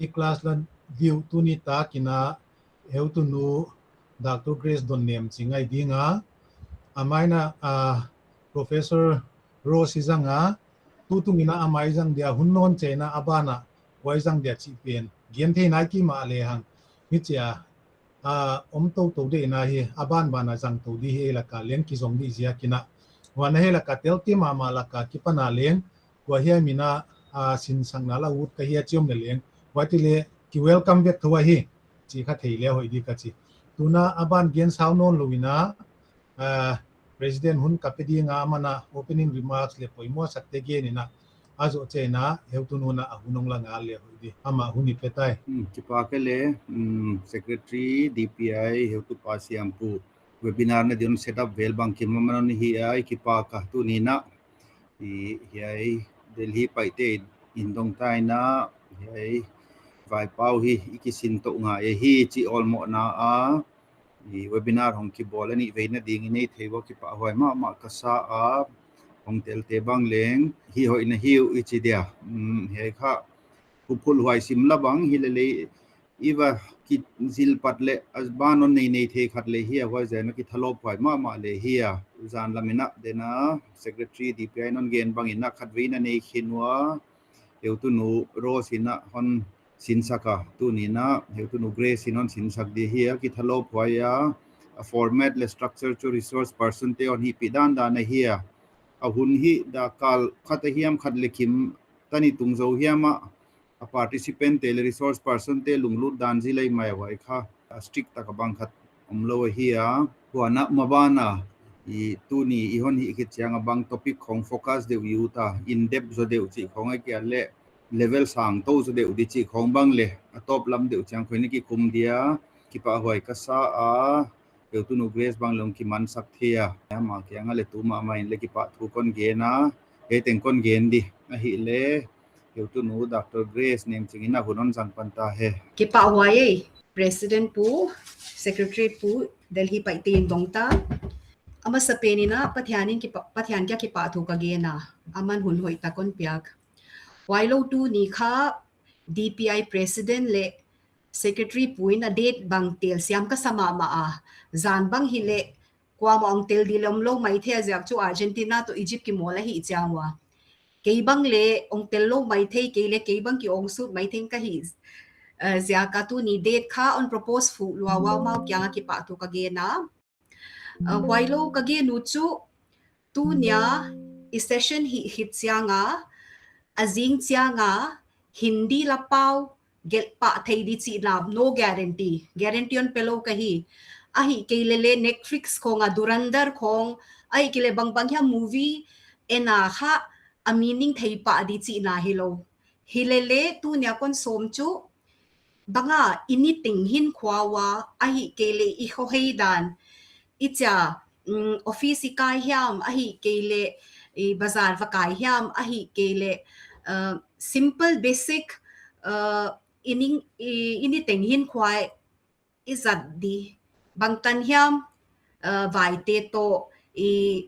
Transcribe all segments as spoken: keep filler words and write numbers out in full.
class la diu tuni tak in a heutunu Doctor Grace Donnem ching ahi ding a. A mai in a, ah, Professor Rose i zang a, tutung in a a mai zang dia hun nawn chiang in a a ban a kua i zang dia chih pen gen thei nai kei mahlehang. Hichia, ah, om tou tou deuh in a hi, a ban ban a zang tou di hi lak a leng kizom di ziak in a. Huan a hi lak a tel ti mahmah lak a kipan a leng, kua hiam in a, ah, sinsakna la ut ka hia chi om leh leng. Huai ti leh ki welcome vek thou ahi, chi kha thei leh hoih di ka chi. Tun a a ban gen sau nawn lou in a, ah, President hun ka pe ding a, aman a opening remarks leh poimoh sak te gen in a, a zoh chiang in a heutunu in a hun hong la ngal leh hoih di. Amah hun i pe tai. Hmm, kipak e le, hmm, Secretary D P I heutupa siampu webinar na di'n set up vel bangkim aman hon hih a, i kipak a tuni in a. I, hiai Delhi Paite in dong ta in a, hiai vaipau hi i kisin tou ngai hi chih awlmohna a, i webinar hong kibawl a nih veina ding i nei thei ua kipahhuai mahmah ka sa a, hong tel te bang leng hi hoih na hi uh i chi dia. Hmm, hiai kha hupulhuai sim la bang hi lele i va kizil pat leh a ban hon nei nei thei khat le hi a, huai ziak in a kithalawphuai mahmah le hi a. Zan lam in a den a Secretary D P I in hon gen bang in a khatvei in a nei khin ua, heutunu Rose in a hon sinsak a, tuni in a heutunu Grace in hon sinsak di hi a, kithalawphuai a, a format leh structure chu resource person te hon hihpih dandan ahi a. A hun hi dak kal khat a hiam khat leh kim tan i tung zou hiam a, a participant te leh resource person te lunglut dan zilai mai a, huai kha a strict tak a bang khat om lou ahi a. Huan a maban a i tuni i hon hih khit chiang a bang topic khong focus deuh i ut a, in depth zaw deuh chih khong ahihkeileh level sang tou zaw deuh di chih khong bang leh a tawp lam deuh chiang khong in i kikum dia, kipahhuai ka sa a. Heutunu Grace bang leng kimansak thei a, amah kiang a leh tu mahmah in leh kipahthu kon gen a, hiai teng kon gen di. Ahihleh heutunu Doctor Grace Nemching in a hun hon zang pan ta hen. Kipahhuai e, President pu, Secretary pu, Delhi Paite in dong ta. A masapen in a Pathian in kipa-, Pathian kiang kipahthu ka gen a, aman hun hoihtak hon piak. Huailou tuni kha D P I President leh Secretary pu in a date bang tel siam ka sa mahmah a. Zan bang hileh kuamah hong tel di leh omlou maithei a, ziak chu Argentina toh Egypt kimawl ahih chiang ua. Kei bang leh hong tel lou maithei, kei leh kei bang ki-awngsut maithei ka hih, eh, ziak a tuni date kha hon propose fuh lua ua, amau kiang a kipahthu ka gen a. Ah, huailou ka gen uh chu, tuni a i session hih khit chiang a, a zing chiang a Hindi la pau gelh pah thei di chih lam, no guarantee. Guarantee hon pe lou ka hi. Ahihkeileh leh Netflix khong a Dhurandhar khong, ahihkeileh bangbang hiam movie en a kha a meaning thei pah di chihna hilou. Hilele tuni a kon sawm chu, bang a i niteng hinkhua ua, ahihkeileh i khohei dan, i chia, mm, office i kai hiam, ahihkeileh i bazar va kai hiam, ahihkeileh, uh, simple basic, uh, i ning, i, i niteng hinkhua i zat di, bangtan hiam, uh, vaite toh i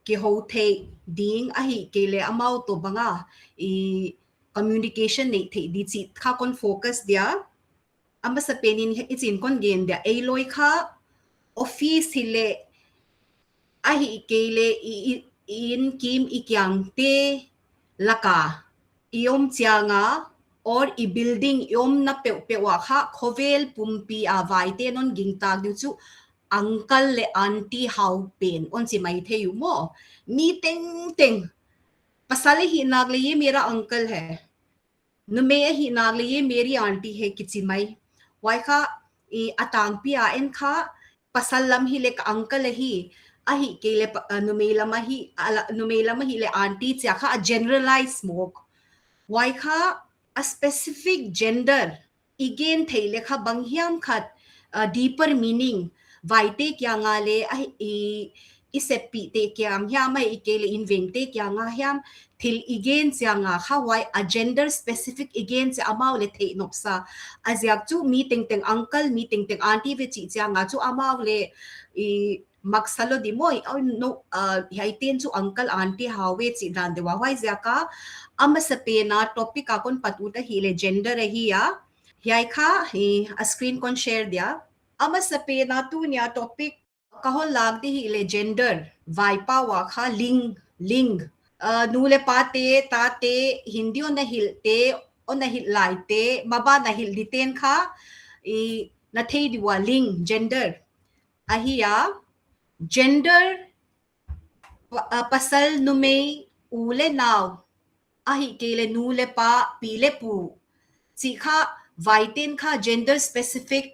kihou thei ding, ahihkeileh amau toh bang a i communication nei thei di chih kha kon focus dia. A masapen in i chin kon gen dia, ei loi kha office hileh, ahihkeileh i, i, i inn kim i kiangte lak a i om chiang a, or i building i omna peuhpeuh a kha khovel pumpi a vaite'n hon gingtak di uh chu uncle leh auntie hau pen hon chi maithei uh maw. Mi tengteng, pasal ahih nak leh ये मेरा uncle है, numei ahih nak leh ये मेरी auntie है kichi mai. Huai kha, i, a tangpi a en kha, pasal lam hileh ka uncle ahi, ahihkeileh pa-, a, numei lam ahi, a la-, numei lam ahihleh auntie chia kha a generalize mawk. Huai kha a specific gender i gen theih leh kha bang hiam khat, a, deeper meaning, vaite kiang a leh, a, i, i seppihte kiang hiam, ahihkeileh invengte kiang a hiam, thil i gen chiang a kha huai a gender specific i gen chia amau leh theih nopsa. A ziak chu mi tengteng uncle, mi tengteng auntie ve chih chiang a chu amau leh i maksa lou di maw, oh, no, uh, hiai ten chu uncle auntie hau ve chih dan deuh a, huaiziak a, a masapen a topic a kon pat ut ahihleh gender ahi a, hiai kha, eh, a screen kon share dia. A masapen a tuni a topic ka hon lak di ahihleh gender, vaipau a kha ling, ling. Uh, nu leh pate, tate, Hindi hon na hilh te, hon na hilh lai te, maban a hilh di ten kha, i na thei di ua ling, gender. Ahi a, gender, pa-, uh, pasal numei, u leh nau, ahihkeileh nu leh pa, pi leh pu, chih kha vaiten kha gender specific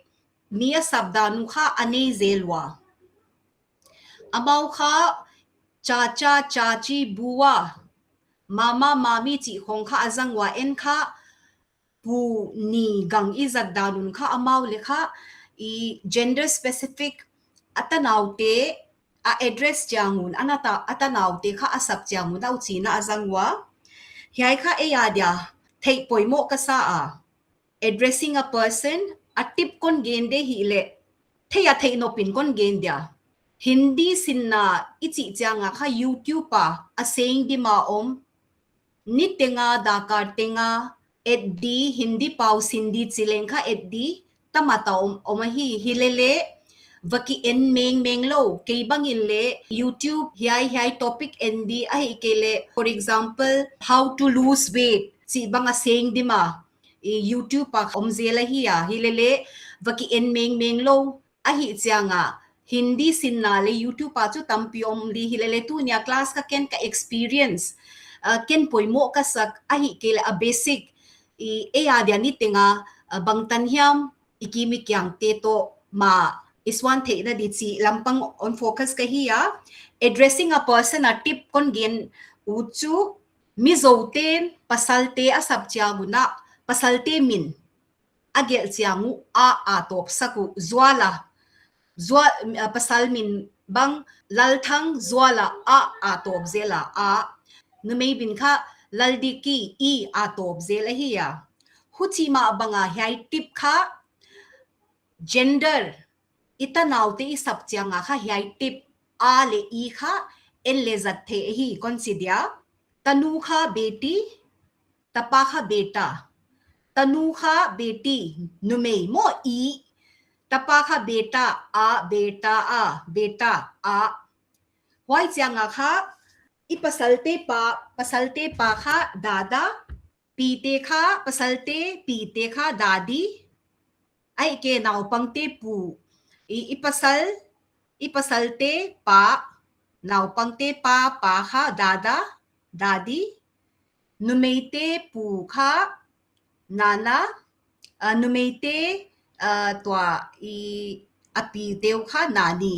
mi a sapdan uh kha a nei zel ua. Amau kha chacha, chachi, bua, mama, mami chih khong kha a zang ua, en kha pu ni gang i zat dan un kha amau leh kha i gender specific a tanaute a address chiang un, a na ta-, a tanaute kha a sap chiang un a uh chihna a zang ua. Hiai kha ei a dia theih poimoh ka sa a. Addressing a person, a tip kon gen di ahihleh, theih a theih nop in kon gen dia. Hindi sinna i chih chiang a kha YouTube a, a seng dim a om. Niteng a, dakar teng a, et di, Hindi pau sin di chi leng kha et di, tam a ta om, om ahi, himahleh, va ki en mengmeng lou, kei bang in leh, YouTube, hiai, hiai topic en di, ahihkeileh, for example, how to lose weight, chih bang a seng dim a, i YouTube a om zel ahi a, himahleh, va ki en mengmeng lou, ahih chiang a, Hindi sinna leh YouTube a chu tampi om di himahleh tuni a class kha ken ka experience, uh, ken poimoh ka sak ahihkeileh a basic, i, ei a dia niteng a, uh, bangtan hiam, i kim i kiang te toh mah, i suan theihna di chih lampang hon focus ka hi a, addressing a person a tip kon gen ut chu, Mizo ten pasalte a sap chiang un a, pasalte min a gelh chiang uh a a tawp sak uh, Zuala. Zua-, uh, pasal min bang Lalthang Zuala a a tawp zel a, a. Numei min kha Laldiki i a tawp zel ahi a. Huchi mah bang a hiai tip kha gender i tanaute i sap chiang a kha hiai tip a leh i kha en leh zat theih ahi kon chi dia. Tanu kha beti, tapa kha beta. Tanu kha beti, numei maw i. Tapa kha beta, a, beta, a, beta, a. Huai chiang a kha, i pasalte pa, pasalte pa kha dada, pite kha, pasalte, pite kha dadi. Ahihkeileh naupangte pu, i, i pasal, i pasalte pa, naupangte pa, pa kha dada, dadi. Numeite pu kha nana, uh, numeite, uh, tua i a pite uh kha nani.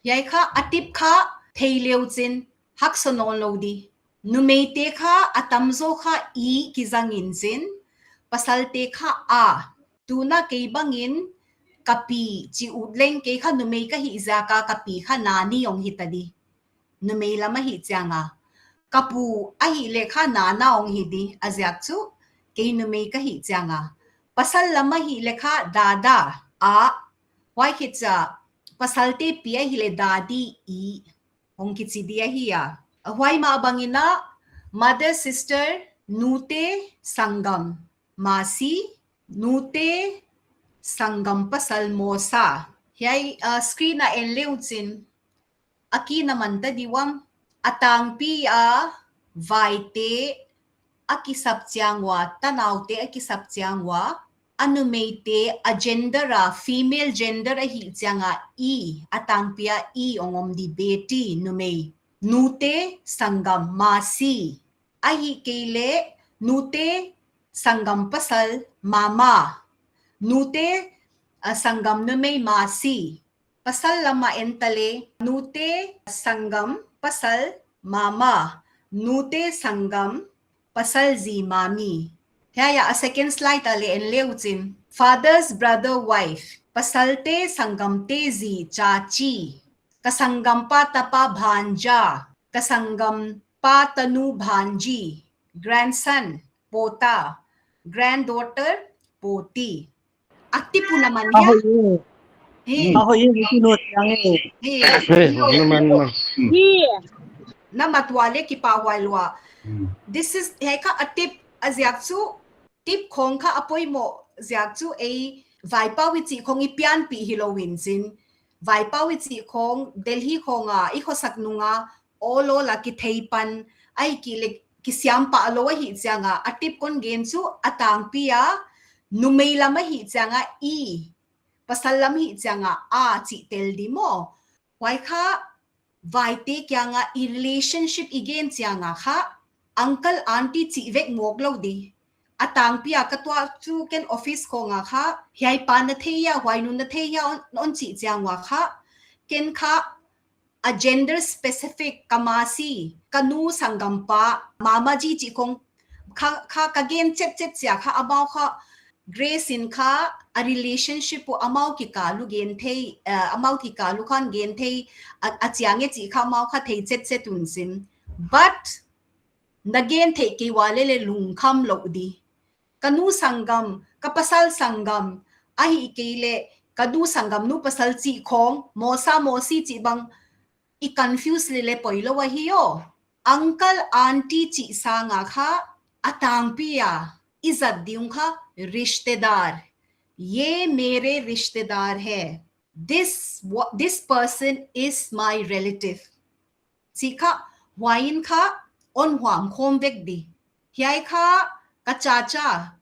Hiai kha a tip kha thei leuchin haksa nawn lou di. Numeite kha a tamzaw kha i kizang in chin, pasalte kha a. Tuna kei bang in ka pi chi ut leng kei kha numei ka hih ziak a ka pi kha nani ong hi ta di. Numei lam ahih chiang a. Ka pu ahihleh kha nana ong hi di, a ziak chu kei numei ka hih chiang a. Pasal lam ahihleh kha dada, a. Huai khit chiah pasalte pi ahihleh dadi, i. Hong kichi di ahi a. Huai mah bang in a, mother, sister, nute, sanggam, masi, nute, sanggam pasal, mosa. Hiai, uh, screen a en leuchin, a kina man ta di uam, a tangpi a, vaite, a kisap chiang ua, tanaute a kisap chiang ua, a numeite a gender a, female gender ahih chiang a i, a tangpi a i ong om di, beti, numei. Nute, sanggam, masi. Ahihkeileh, nute, sanggam pasal, mama. Nute, ah, sanggam numei, masi. Pasal lam a en ta leh, nute, sanggam pasal, mama. Nute, sanggam pasal, zi, mami. Hiai a second slide a leh en leuchin. Father's brother, wife. Pasalte sanggamte zi, chachi. Ka sanggampa tapa, bhanja. Ka sanggampa tanu, bhanji. Grandson, pota. Granddaughter, poti. A tip uh na man hia? Ahoi. Hi. Aho ye ni no tiang e. Hi. Hey, naman ma. Na mat ua le kipahhuai lua. This is, hiai kha a tip a ziak chu, tip khong kha a poimoh ziak chu ei vaipau i chih khong i pianpih hilou in chin. Vaipau i chih khong Delhi khong a i khosak nung a awl awl a kithei pan, ahihkeileh kisiam pah lou ahih chiang a, a tip kon gen chu a tangpi a, numei lam ahih chiang a i, pasal lam ahih chiang a a chih tel di maw. Huai kha vaite kiang a i relationship i gen chiang a kha uncle auntie chih vek mawk lou di. A tangpi a ka tuah chu ken office khong a kha, hiai pa na thei hia, huai nu na thei hia, hon, hon chih chiang ua kha, ken kha a gender specific, ka masi, ka nu sanggampa, mama ji chih khong kha, kha ka gen chetchet chia kha, amau kha Grace in kha a relationship uh amau kikal uh gen thei, eh, amau kikal uh khan gen thei, a, a chiang e chih kha amau kha thei chetchet un chin. But na gen theih kei ua leh lungkham lou di. Ka nu sanggam, ka pasal sanggam, ahihkeileh ka nu sanggam nu pasal chih khong, mosa mosi chih bang i confuse leh leh poilou ahi aw. Uncle auntie chih sang a kha a tangpi a i zat ding kha rishtedar. Ye mere rishtedar hai. This, this person is my relative. Chih kha, huai in kha hon huam khawm vek di. Hiai kha ka chacha,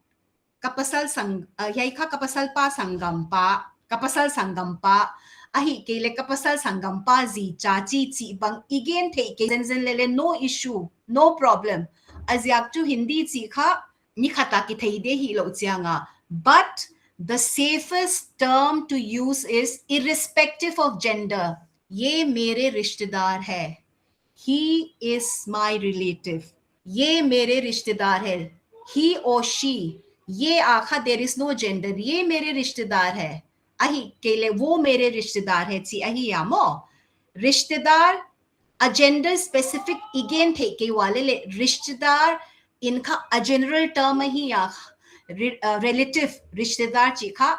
ka pasal sang, uh, hiai kha ka pasal pa sanggampa, ka pasal sanggampa, ahihkeileh ka pasal sanggampa zi chachi chih bang i gen theih kei zenzen leh leh no issue, no problem. A ziak chu Hindi chih kha ni khat a kithei di hilou chiang a. But the safest term to use is irrespective of gender. Ye mere rishtedar hai. He is my relative. Ye mere rishtedar hai. He or she. Ye a kha there is no gender. Ye mere rishtedar hai. Ahihkeileh wo mere rishtedar hai chih ahi a maw. Rishtedar a gender specific i gen theih kei ua leh leh rishtedar in kha a general term ahi a. Re-, uh, relative rishtedar chih kha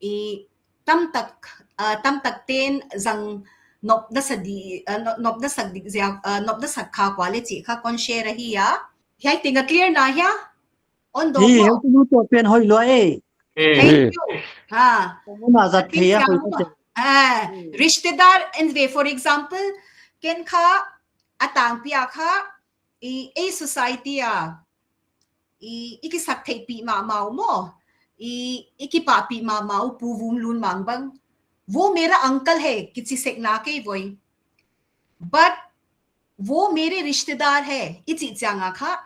i tamtak, uh, tamtak ten zang nop na sa di, uh, nop, nop na sak di ziak, uh, nop na sak kha ua leh chih kha kon share ahi a. Hiai teng a clear na hia? On do Hi, mo? Hei tu tu pen hoi lua e. Thank you. Ha. Kong na zat thei a hoi lua. Ah, rishtedar and way, for example, ken kha a tangpi a kha i, ei society a i, i kisak theihpih mahmah uh maw, i, i kipahpih mahmah uh Pu Vumlunmang bang. Wo mera uncle hai kichi sek na kei voi. But wo mere rishtedar hai i chih chiang a kha,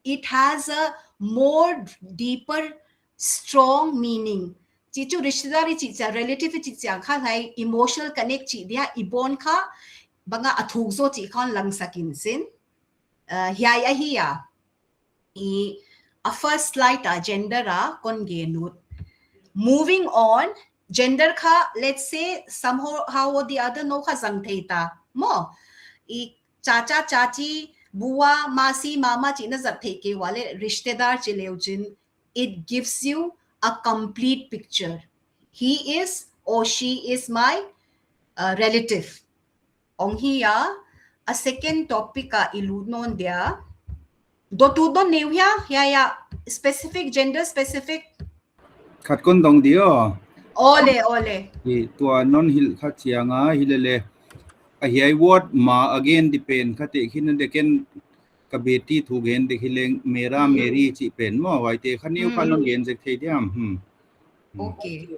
it has a more deeper, strong meaning. Chih chu rishtedar i chih chiang, relative i chih chiang kha, hiai emotional connect chih dia i bond kha bang a thuk zaw chih kha hon langsak in chin. Uh, hiai ahi a. I, a first slide a gender a kon gen ut. Moving on, gender kha, let's say, somehow, how or the other no kha zang thei ta. Maw, i chacha, chachi, bua, masi, mama chih na zat theih kei ua leh rishtedar chi leu chin, it gives you a complete picture. He is or she is my, uh, relative. Ong hi a, a second topic a i lut nawn dia. Dotut dong neu hia, hia, hia, specific, gender specific. Khat kon dong di aw. Ole, ole. I tua non hil kha chiang a, hi leh leh. A hiai word ma again di pen kha te khin de ken ka beti thu gen de hi leng mera meri chih pen maw, huaite kha neu kha non gen zek thei diam. Hmm. Okay.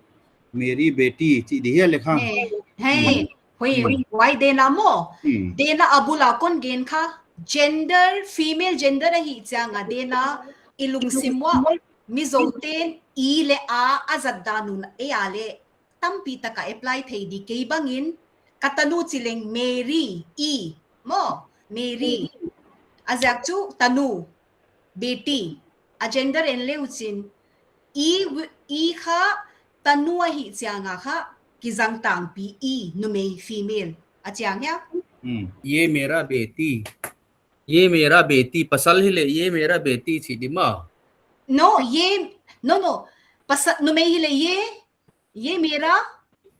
Meri beti chih di hia leh kha. Hey, hey. Hoi, hoi, huai dena maw. Hmm. Dena a bul a kon gen kha. Gender, female gender ahih chiang a dena i lungsim ua Mizo ten i leh a a zat dan un ei a leh tampi tak a apply thei di kei bangin ka tanu chi leng Mary, i, maw, Mary. A ziak chu tanu, beti. A gender en leu chin i, i kha tanu ahih chiang a kha kizang tangpi i, numei, female. A chiang hia? Hmm. Ye mera beti. Ye mera beti. Pasal hi leh ye mera beti chih di maw. No, ye, no, no. Pasal, numei hi leh ye, ye mera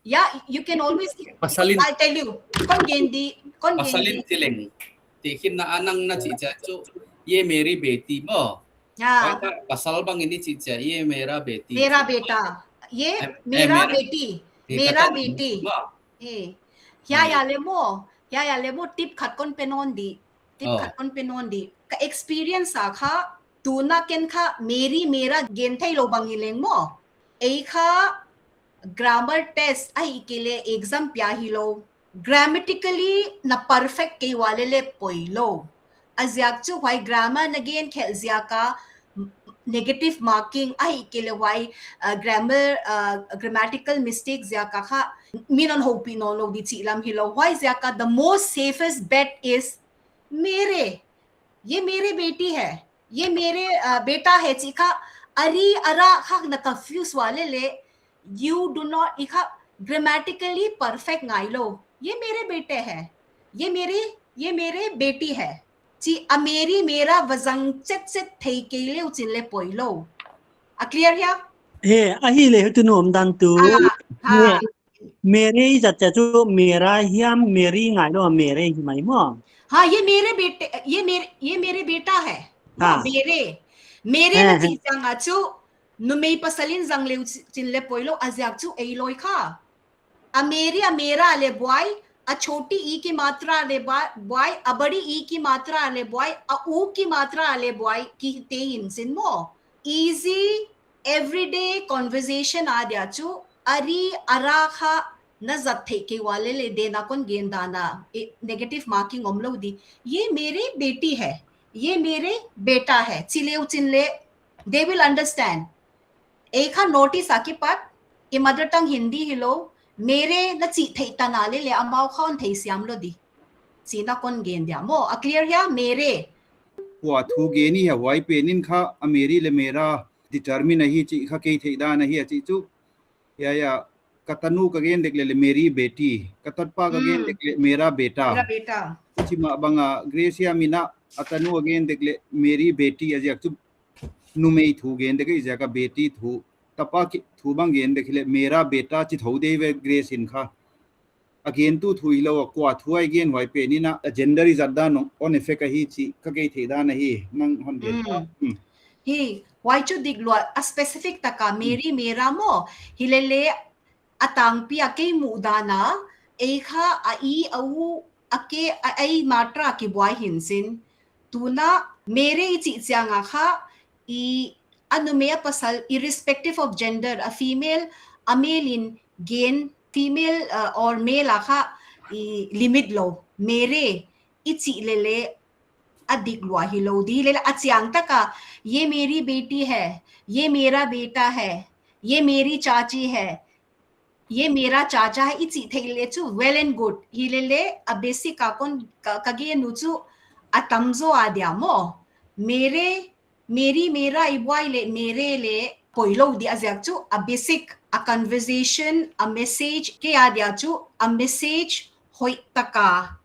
Yeah, you can always. Pasal in. I'll tell you. Kon gen di, kon gen di. Pasal in chi leng. Tikhin na anang na chi cha chu. Ye meri beti maw. Yeah. Pasal bang in i chi cha, ye mera beti. Mera beta. Ye mera beti. Mera beti. Maw. Eh. Hiai a leh maw. Hiai a leh maw tip khat kon pe nawn di. Tip khat kon pe nawn di. Ka experience a kha, tuna ken kha meri mera gen theilou bang hi leng maw. Ei kha grammar test ahihkeileh exam pia hilou. Grammatically na perfect kei ua leh leh poilou. A ziak chu huai grammar na gen khelh ziak a negative marking ahihkeileh huai, uh, grammar, uh, grammatical mistake ziak a kha min hon houpih nawnlou di chih lam hilou. Huai ziak a the most safest bet is mere. ये मेरे बेटी है, ये मेरे, uh, बेटा है chih kha, ari ara kha na confuse ua leh leh, you do not, i kha grammatically perfect ngailou. ये मेरे बेटे हैं, ये मेरे, ये मेरे बेटी है. Chi a meri mera va zang chetchet thei kei leh uchin leh poilou. A clear hia? He, ahihleh heutu nuam dan tu. Ah, ha. He. Mere i zat cha chu mera hiam meri ngailou a mere hi mai maw. हाँ, ये मेरे बेटे, ये मेरे, ये मेरे बेटा है. हाँ. Mere. Mere na chi chiang a chu numei pasal in zang leh uchin leh poilou a ziak chu ei loi kha. A meri a mera leh buai, a choti i ki matra leh buai, a badi i ki matra leh buai, a u ki matra leh buai, kite in sin maw. Easy everyday conversation a dia chu, ari ara kha na zat theih kei ua leh leh dena kon gen dan a, eh, negative marking omlou di. ये मेरी बेटी है, ये मेरे बेटा है. Chi leh uchin leh, they will understand. Ei kha notice a kipat, i mother tongue Hindi hilou, mere na chi theih tan a leh leh amau kha hon thei siam lou di. Chihna kon gen dia maw, a clear hia, mere. Kua thu gen i hia huai pen in kha, a meri leh mera determine ahi chih kha kei theih dan ahi a chih chu. Ya, ya, ka tanu ka gen dek leh leh meri beti, ka tatpa ka gen dek leh mera beta. Mera beta. Chi mah bang a, Grace a min a, a tanu a gen dek leh meri beti a ziak chu numei thu gen dek i ziak a beti thu. Tapa ki thu bang gen dek leh mera beta chi thou dei ve Grace in kha. A gen tu thu hilou a kua thu a i gen huai pen in a gender i zat dan hon effect ahi chih ka kei theih dan ahi nang hon gen. Hmm. Hi, huai chu dik lua a specific taka meri mera maw. Hi leh leh a tangpi a kei muh dan a, ei kha a i a u a ke a ei matra kibuai hin sin. Tuna mere i chih chiang a kha i a numei a pasal irrespective of gender, a female, a male in gen female, uh, or male a kha i limit lou. Mere i chih leh leh a dik lua hilou di leh leh a chiang taka, ये मेरी बेटी है, ये मेरा बेटा है, ये मेरी चाची है, ये मेरा चाचा है, i chih theih leh chu well and good. Hi leh leh a basic a kon ka, ka gen uh chu a tamzaw a dia maw. Mere, meri mera i buai leh mere leh poilou di a ziak chu a basic a conversation, a message kei a dia chu a message hoih taka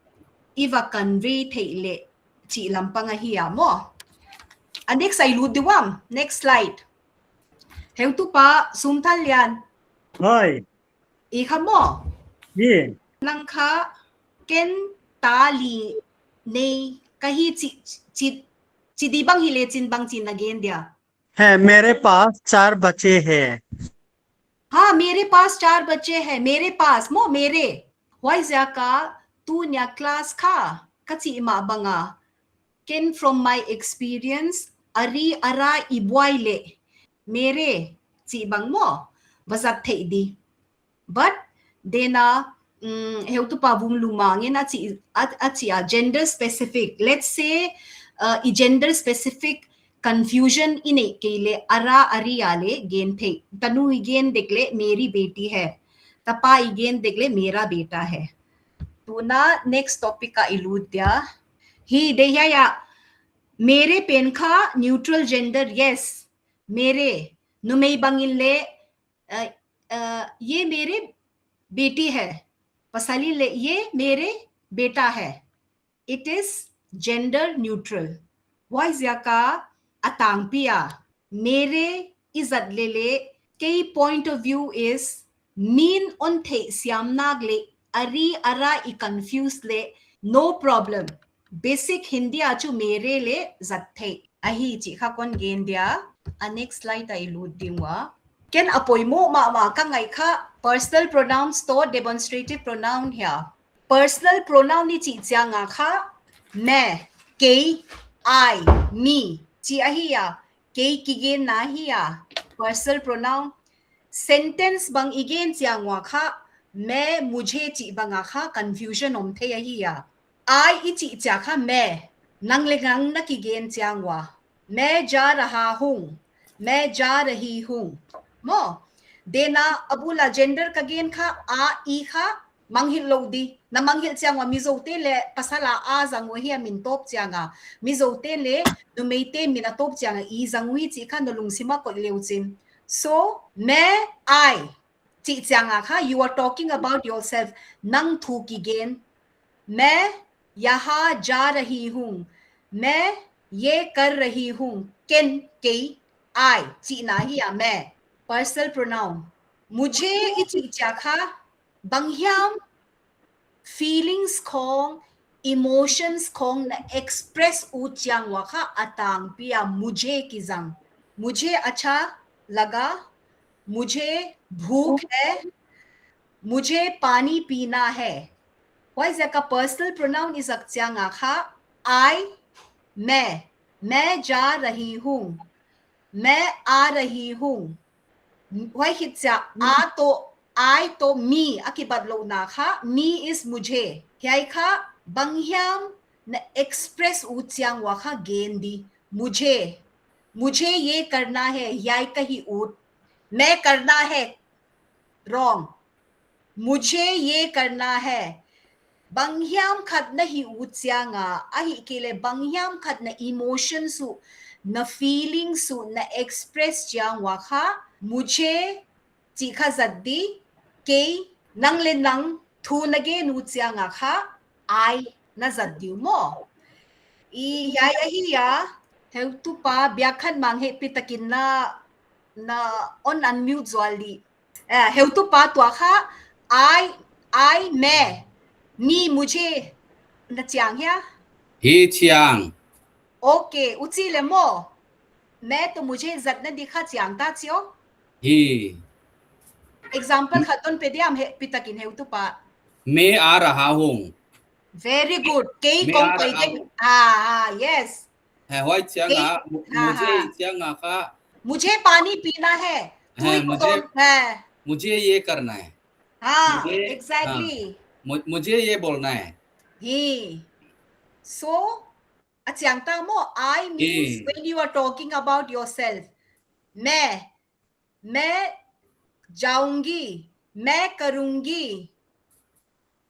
i va convey theih leh chih lampang ahi a maw. A next a i lut di uam. Next slide. Heutupa Sumthanlian. Hoi. I kha maw. Ye. Nang kha ken ta li nei ka hi chi, chi, chi di bang hi leh chin bang chin na gen dia. है, मेरे पास चार बच्चे हैं। हाँ, मेरे पास चार बच्चे हैं, मेरे पास, maw, mere. Huai ziak a, tuni a class kha, ka chih mah bang a. Ken from my experience, ari ara i buai leh. Mere, chih bang maw, va zat theih di. But, dena, um, heutupa Vumlumang in a chi, a, a chi a gender specific. Let's say, uh, i gender specific confusion i neih kei leh ara ari a leh gen theih. Tanu i gen dek leh मेरी बेटी है. Tapa i gen dek leh मेरा बेटा है. Tuna next topic a i lut dia. Hi, de ya ya. Mere pen kha neutral gender, yes. Mere. Numei bang in leh, uh, uh, ये मेरी बेटी है. Pasal in leh, ये मेरा बेटा है. It is gender neutral. Huai ziak a a tangpi a. Mere i zat leh leh, kei point of view is Min on theih siam nak leh, ari ara i confuse leh, no problem. Basic Hindi a chu mere leh zat theih ahi chih kha kon gen dia. A next slide a i lut ding ua. Ken a poimoh mahmah ka ngaih kha personal pronouns toh demonstrative pronoun hia. Personal pronoun i chih chiang a kha, मैं, kei, I, me, chih ahi a, kei kigenna ahi a, personal pronoun. Sentence bang i gen chiang ua kha, मैं, मुझे chih bang a kha confusion om thei ahi a. I i chih chiang kha मैं, nang leh nang na kigen chiang ua. मैं जा रहा हूँ, मैं जा रही हूँ. Maw, dena a bul a gender ka gen kha, a, i kha, mangngilh lou di. Na mangngilh chiang ua Mizo te leh pasal a a zang uh hi a min tawp chiang a. Mizo te leh numei te min a tawp chiang a i zang uh hi chih kha na lungsim a koih le uchin. So, मैं, I chih chiang a kha, you are talking about yourself. Nang thu kigen. मैं यहाँ जा रही हूँ. मैं ये कर रही हूँ. Ken, kei, I chihna ahi a मैं. Personal pronoun. मुझे i chih chiang kha, banghiam feelings khong, emotions khong na express ut chiang ua kha a tangpi a मुझे kizang. मुझे अच्छा लगा, मुझे भूख है, मुझे पानी पीना है. Huaiziak a personal pronoun i zat chiang a kha, I, मैं, मैं जा रही हूँ, मैं आ रही हूँ. Huai khit chiang a toh, I toh, me a kibatlouhna kha, me is मुझे. Hiai kha, banghiam na express ut chiang ua kha gen di. मुझे, मुझे ये करना है, hiai ka hih ut. मैं करना है, wrong. मुझे ये करना है. Banghiam khat na hih ut chiang a, ahihkeileh banghiam khat na emotions uh, na feelings uh na express chiang ua kha, मुझे chih kha zat di, kei, nang leh nang thu na gen ut chiang a kha, I na zat di uh maw. I hiai ahi a, heutupa Biakhanmang, hehpihtakin na, na on unmute zual di. Eh, heutupa tua kha, I, I, मैं, me, मुझे na chiang hia? Hi chiang. Okay, huchi leh maw, मैं toh मुझे zatna di kha chiang ta chio. Hi. Example khat hon pe diam, hehpihtakin heutupa. मैं आ रहा हूँ. Very good. Kei मैं kong आ रहा hung. Ah, ah, yes. Huai chiang a, mu-, मुझे chiang a kha, मुझे पानी पीना है. Tui ko, मुझे, मुझे ये करना है. हाँ, exactly. मु-, मुझे ये बोलना है. Hi. So, a chiang ta maw, I means when you are talking about yourself. मैं, मैं जाऊंगी, मैं करूंगी.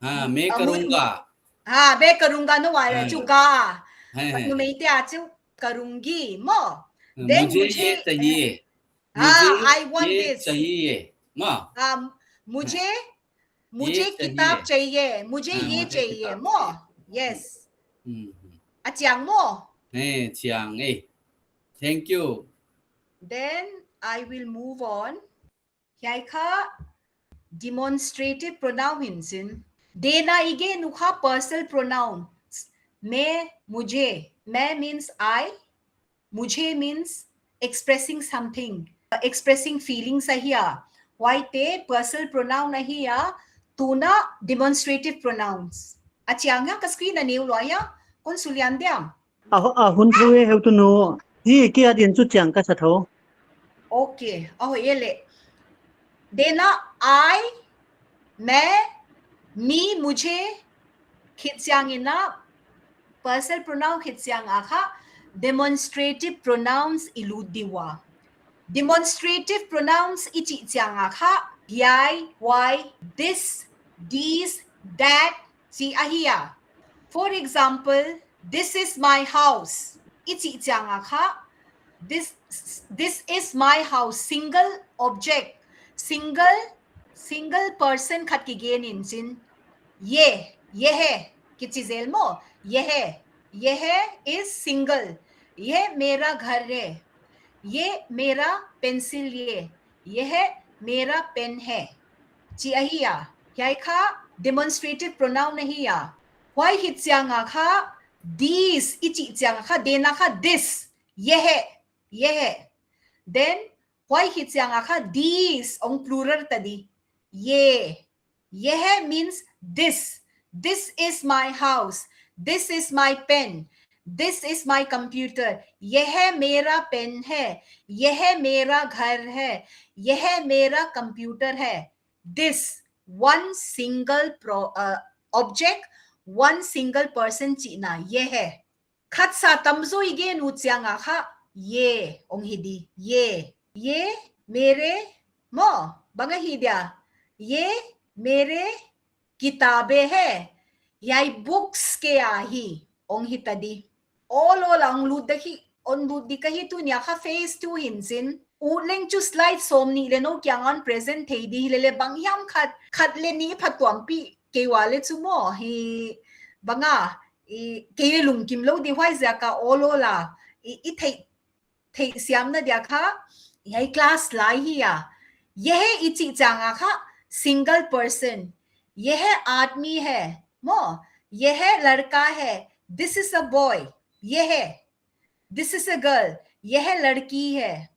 हाँ, मैं करूंगा. हाँ, मैं करूंगा no, वाला चुका. Numei te a chu करूंगी maw. Then मुझे ये चाहिए. हाँ, मुझे I want ये this. चाहिए, माँ. हाँ, मुझे, मुझे ये किताब चाहिए. चाहिए, मुझे हाँ, ये मुझे चाहिए, किताब माँ. चाहिए. Yes. हम्म, हम्म. A chiang maw? Eh, chiang, eh. Thank you. Then I will move on. Hiai kha demonstrative pronoun hi in chin. Dena i gen uh kha personal pronoun. मैं, मुझे. मैं means I. मुझे means expressing something, expressing feelings ahi a. Huaite personal pronoun ahi a, tuna demonstrative pronouns. A chiang a ka screen a neu lua hia, kon sulian diam. A, a hun thou e heutunu. Hi, kia din chu chiang ka sa thou. Okay, a hoih e leh. Dena I, मैं, me, मुझे, khit chiang in a, personal pronoun khit chiang a kha, demonstrative pronouns i lut di ua. Demonstrative pronouns i chih chiang a kha, hiai, huai, this, these, that, chih ahi a. For example, this is my house. I chih chiang a kha, this, this is my house. Single object, single, single person khat kigen in chin. ये, ये है, kichi zel maw, ये है, ये है is single. ये मेरा घर है. ये मेरा पेंसिल, ये, ये है मेरा पेन है. chi ahi a. Hiai kha demonstrative pronoun ahi a. Huai hi chiang a kha, these i chih chiang a kha, dena kha this, ये है, ये है. Then huai hi chiang a kha, these ong plural ta di. ये, ये है means this. This is my house. This is my pen. This is my computer. यह मेरा पेन है. यह मेरा घर है. यह मेरा कंप्यूटर है. This, one single pro, uh, object, one single person chihna, ये है. Khat sa tamzaw i gen uh chiang a kha, ये ong hi di, ये. ये मेरे, maw, bang ahi dia. ये मेरे किताबें है. Hiai books ke ahi, ong hi ta di. Awl awl a ong lut di hi, ong lut di ka hi. Tuni a kha phase two hi'n sin. Ut leng chu slide sawmnih leh nih kiang a present thei di hi lele, bang hiam khat, khat leh nih phatuampih kei ua leh chu maw, hi bang a, i, kei leh lungkim lou di, huaiziak a awl awl a i, i theih, theihsiamna dia kha, hiai class lai hi a. ये है i chih chiang a kha, single person. ये है आदमी है, maw. ये है लड़का है. This is a boy. ये है. This is a girl. ये है लड़की है.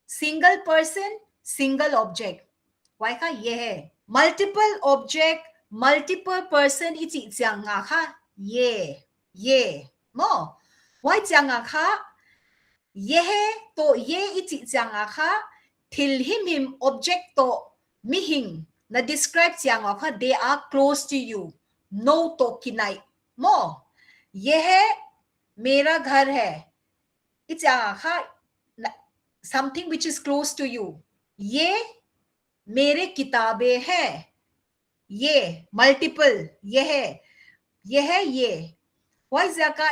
Single person, single object. Huai kha ये है. Multiple object, multiple person i chih chiang a kha, ये, ये, maw. Huai chiang a kha, ये है toh ये i chih chiang a kha, thil himhim, object toh mihing na describe chiang a kha, they are close to you. Nou toh kinai, maw. ये है मेरा घर है. I chiang a kha, na, something which is close to you. ये मेरे किताबें हैं. ये, multiple, ये है, ये है, ये. Huaiziak a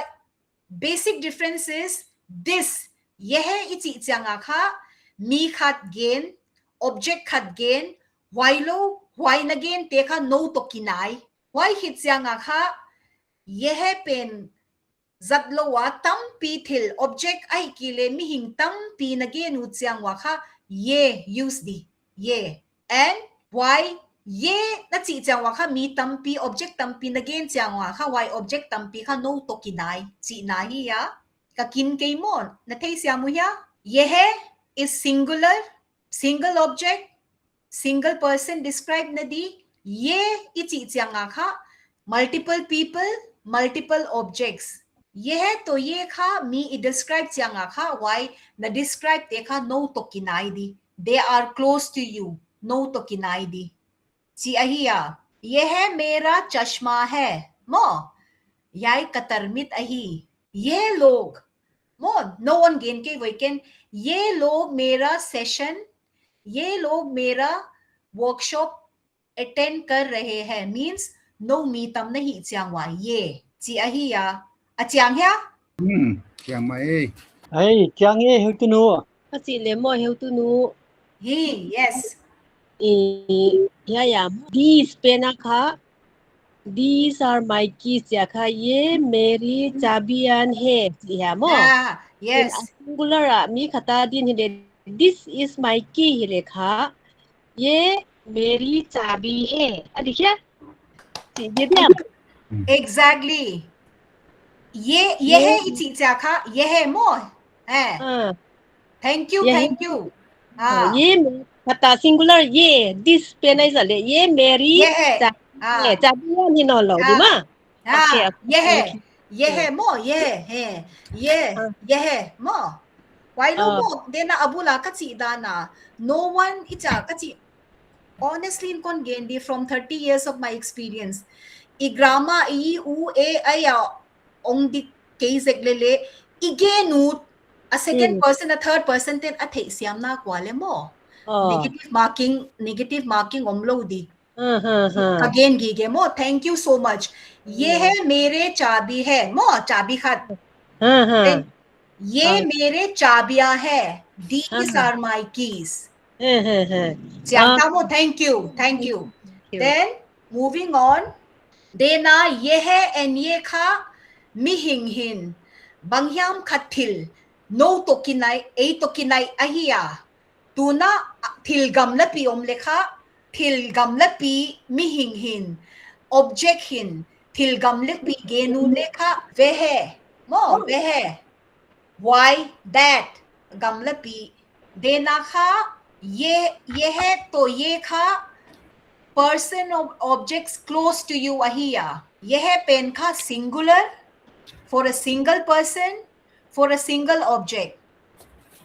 basic difference is this. ये है i chih chiang a kha, mi khat gen, object khat gen, huailou, huai na gente kha nou toh kinai. Huai hi chiang a kha, ये है pen zatlou a tampi thil, object ahihkeileh mihing tampi na gen uh chiang ua kha, ये use di, ये. And huai ये na chih chiang ua kha, mi tampi, object tampi na gen chiang ua kha, huai object tampi kha nou toh kinai chihna hi a. Ka kin kei maw, na theisiam uh hia? ये है is singular, single object, single person describe na di. ये i chih chiang a kha, multiple people, multiple objects. ये है toh ये kha mi i describe chiang a kha, huai na describe te kha nou toh kinai di. They are close to you. Nou toh kinai di chi ahi a. ये है मेरा चश्मा है, maw. Hiai ka tarmit ahi. ये लोग, maw, nou hon gen kei voi ken. ये लोग मेरा session, ये लोग मेरा workshop attend कर रहे हैं means nou mi tam na hih chiang ua ये chi ahi a. A chiang hia? Hmm, chiang mai. Ai, chiang e, heutunu. Ka chih leh maw, heutunu. Hi, yes. I, ya, ya. These pen a kha, these are my keys, ya kha, ये मेरी चाबियां हैं, ya maw. Ah, yes. In a singular a, mi khat a din hi leh, this is my key hi leh kha, ये मेरी चाबी है. A di hia? Chi, ye dia. Exactly. ये, ये ये है i chih chiang kha, ये है maw. Eh. Ah. Thank you, ये है। Thank you. Ah. Ah, ये में, khat a singular ये, this pen a i zat leh, ये मेरी ये है। चाबी है, चाबियां hi nawnlou di maw. Ah, okay, okay, ये है, thank you। ये है maw, ये है, ये, ये है maw। Huailou maw, dena a bul a ka chih dan a, no one i chih ka chih. Honestly, in kon gen di, from thirty years of my experience, i grammar, i u, e, ai a ong di kei zek lele, i gen ut, a second person, a third person ten a theihsiam nak ua leh maw. Negative marking, negative marking omlou di. Ka gen gige maw, thank you so much. ये है मेरे चाबी है, maw, चाबी khat. Then, ये मेरे चाबियां है, these are my keys. Chiang ta maw, thank you, thank you. Then, moving on. Dena ये है and ये kha, mihing hin, banghiam khat thil, nou toh kinai, ei toh kinai ahi a. Tuna, thil gamlapi om leh kha, thil gamlapi mihing hin, object hin, thil gamlapi gen uleh kha, वह, maw, वह. Why that? Gamlapi. Deihna kha, ये, यह तो ये kha, person of objects close to you ahi a. यह pen kha singular, for a single person, for a single object.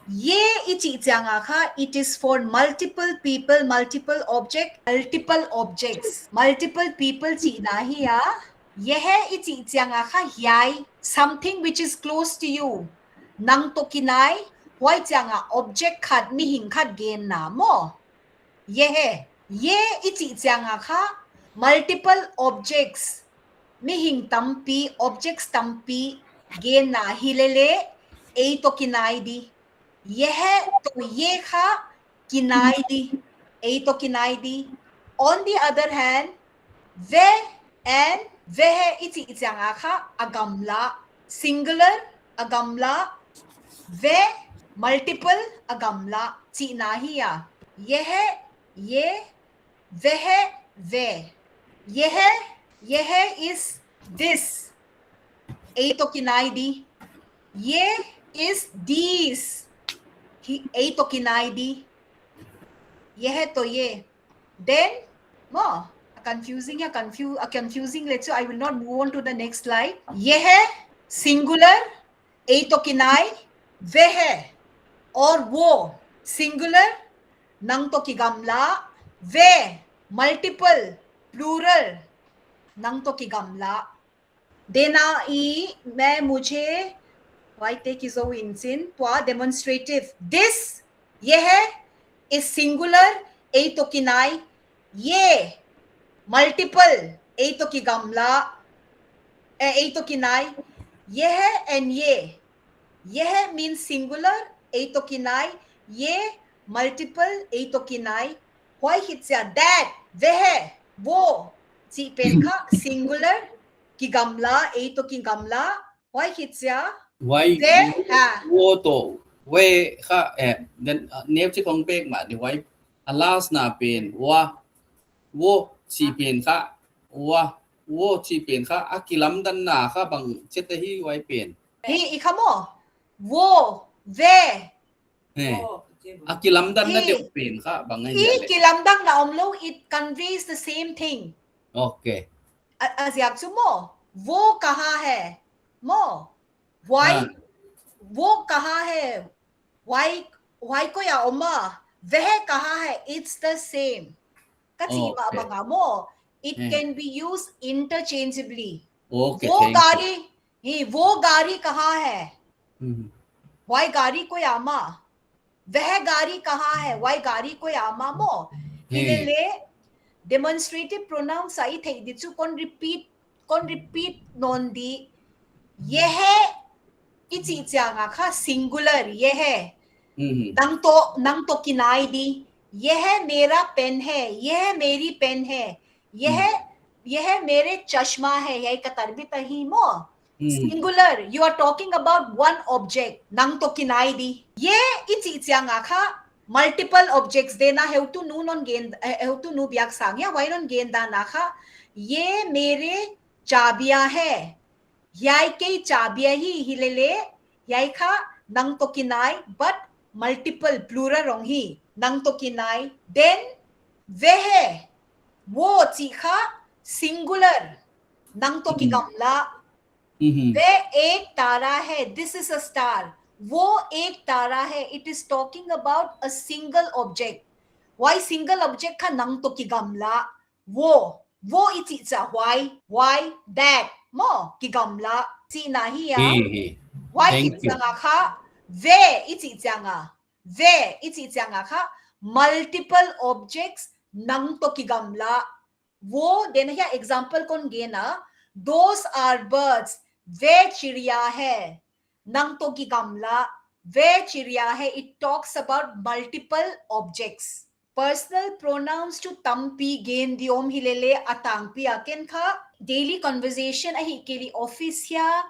ये i chih chiang a kha, it is for multiple people, multiple object, multiple objects, multiple people chihna ahi a. यह i chih chiang a kha, hiai, something which is close to you. Nang toh kinai, huai chiang a object khat, mihing khat genna maw. ये, ये i chih chiang a kha, multiple objects, mihing tampi, objects tampi genna hilele, ei toh kinai di. यह तो ये kha kinai di, ei toh kinai di. On the other hand, वह and वह i chih chiang a kha a gamla, singular a gamla, वह multiple a gamla chihna ahi a. यह, ये, वह, वे। यह, यह is this. Ei toh kinai di. ये is these. Hi, ei toh kinai di. यह तो ये. Then, maw, a confusing, a confu-, a confusing leh chu, I will not move on to the next slide. यह singular, ei toh kinai, वह, और वो singular, nang toh kigamla, way multiple, plural, nang toh kigamla. Deihna i, मैं, मुझे, huaite kizou in chin, tua demonstrative. This, यह is singular, ei toh kinai, ये multiple, ei toh kigamla, eh, ei toh kinai, यह and ये. यह means singular, ei toh kinai, ये multiple, ei toh kinai. Huai khit chia that, वह, वो chih pen kha singular, kigamla, ei toh kigamla. Huai khit chia, वह, वे, हाँ। वो तो, वे kha, eh, then, uh, neu chi kong pek ma di, वह, a last na pen, वह, वो chi pen kha, वह, वो chi pen kha, a kilamdanna kha bangchi ahi वह pen. Hi, i kha maw, वो, वे. Eh, a kilamdanna deuh pen kha bang ahi. Hi, kilamdanna omlou, it conveys the same thing. Okay. A, a ziak chu maw, वो कहाँ है? Maw, वह, हाँ। वो कहाँ है? वह, वह कोई आ, ओमा, वह कहाँ है? It's the same. Ka chih mah bang a maw, it can be used interchangeably. Okay, वो गाड़ी, hi, वो गाड़ी कहाँ है? हम्म। वह गाड़ी कोई आ maw. वह गाड़ी कहाँ है? वह गाड़ी कोई आ maw maw. Hi. Hilele, demonstrative pronouns a i theih di chu kon repeat, kon repeat nawn di. यह i chih chiang a kha singular, यह. हम्म। Nang toh, nang toh kinai di. यह मेरा पेन है, यह मेरी पेन है. यह, हम्म। यह मेरे चश्मा है, hiai ka tarbi ahi maw. Hmm. Singular, you are talking about one object, nang toh kinai di. ये i chih chiang a kha multiple objects deihna heutunu non gen, eh, heutunu biak sang hia, huai non gendan a kha, ये मेरे चाबियां है. Hiai kei चाबियां hi, hilele, hiai kha nang toh kinai, but multiple, plural hong hi, nang toh kinai. Then, वह, वो chih kha singular, nang toh kigamla. हम्म। वह एक तारा है, this is a star. वो एक तारा है, it is talking about a single object. Huai single object kha nang toh kigamla. वो, वो i chih chia huai, huai, that, maw, kigamla, chihna ahi a. Hi, hi. Huai i chih chiang a kha, way i chih chiang a, way i chih chiang a kha, multiple objects nang toh kigamla. वो, deihna hia example kon gen a, those are birds, वे चिड़िया है, nang toh kigamla, वे चिड़िया है, it talks about multiple objects. Personal pronouns chu tampi gen di om hilele a tangpi a ken kha daily conversation ahihkeileh office hia,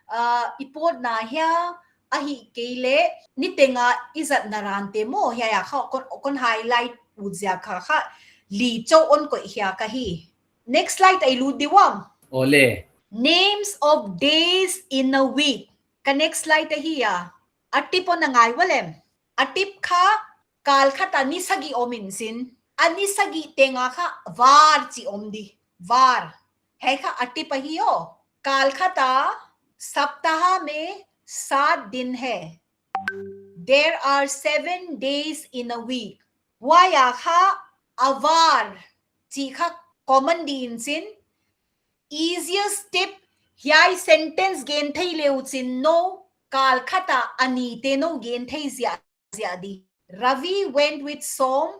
ah, i pawtna hia, ahihkeileh niteng a i zatna rante maw, hiai a kha kon, kon highlight ut ziak kha kha li chauh hon koih khia ka hi. Next slide ah i lut di uam. Ole. Names of days in a week. Ka next slide ahi a. A tip hon na ngai ua lem. A tip kha kal khat a ni sagih om in sin. A ni sagih teng a kha var chih om di. Var. Hiai kha a tip ahi aw. काल खाता सप्ताह में सात दिन है। There are seven days in a week. Huai a kha a var chih kha common di in sin. Easiest tip, hiai sentence gen thei le uchin nou, kal khat a a ni te nou gen thei ziahziah di. Ravi went with Som,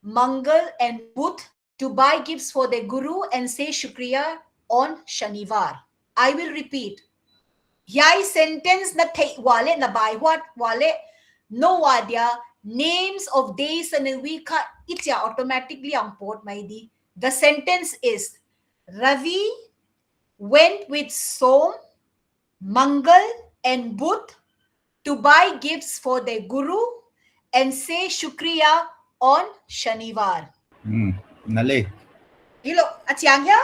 Mangal and Budh to buy gifts for the Guru and say Shukriya on Shanivar. I will repeat. Hiai sentence na theih ua leh, na baihuat ua leh, nou a dia names of days in a week kha i chih a automatically hong pawt mai di. The sentence is, Ravi went with Som, Mangal and Budh to buy gifts for their Guru and say Shukriya on Shanivar. Hmm, na le. Hilou, a chiang hia?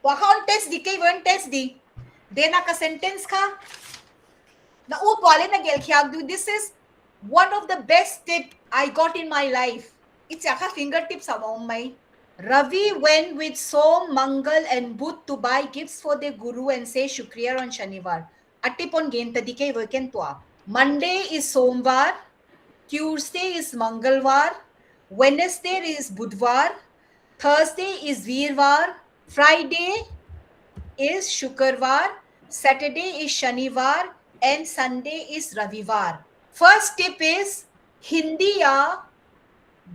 Tua kha hon test di, kei hon test di. Dena ka sentence kha. Na ut ua leh na gelh khiak di. This is one of the best tip I got in my life. I chih a kha fingertips a om mai. Ravi went with Som, Mangal and Budh to buy gifts for their Guru and say Shukriya on Shanivar. A tip hon gen ta di kei ve ken tua. Monday is Somvar, Tuesday is Mangalvar, Wednesday is Budhvar, Thursday is Virvar, Friday is Shukravar, Saturday is Shanivar, and Sunday is Ravivar. First tip is, Hindi a